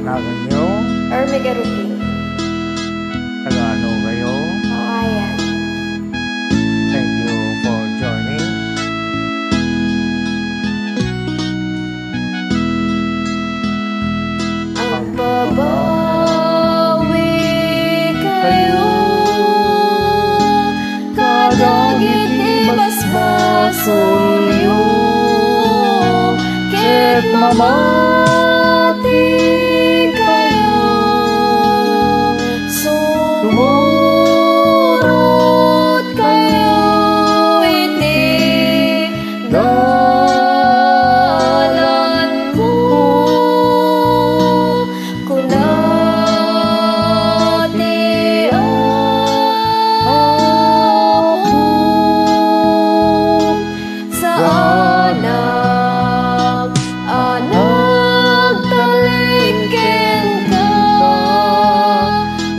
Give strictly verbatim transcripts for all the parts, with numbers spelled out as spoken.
Naganyo? Ermi Garupin. Taga ano kayo? Kawayan. Thank you for joining. Agbabawi kayo kadagiti basbasolyo, ket mamati kayo. Sumurot kayo iti dalanko, kuna ti Apo. Saanak a nagtalek kenka,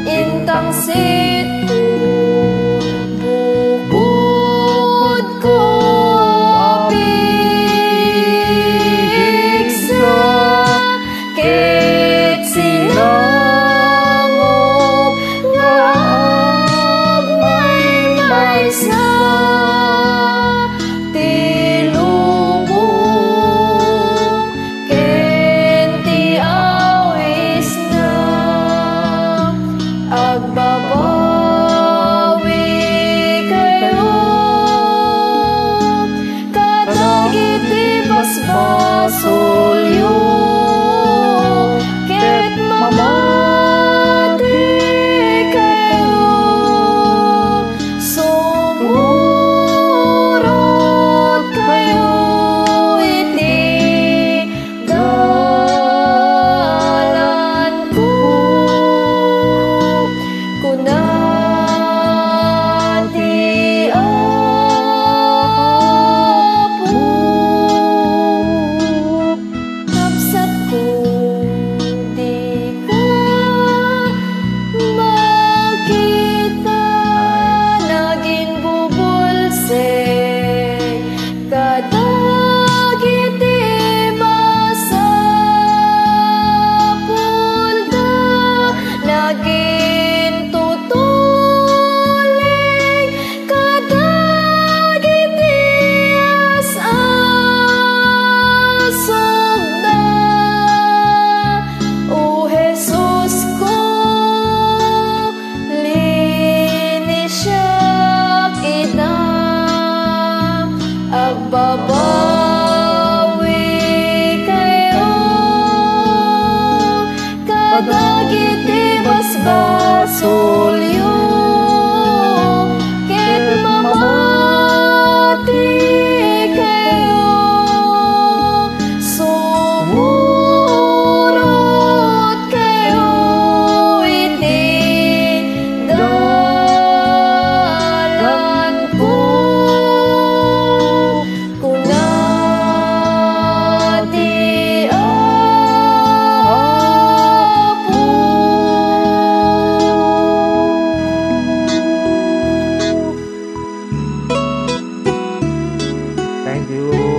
intangsit bukod ko a pigsa, ket sinango nga agmaymaysa ti lubong ken ti awisna. Agbabawi kayo kadagiti basbasolyo, ket mamati kayo. Sumurot kayo iti dalanko, kuna ti Apo. Kabsatko, dika makita, nagin bubulsek kadagiti masapulda, nagin tutuleng kadagiti as-asugda. O Jesusko, linisiak ida, agbabawi kayo kadagiti basbasolyo, ket mamati kayo. Sumurot kayo iti dalanko, kuna ti Apo. Thank you.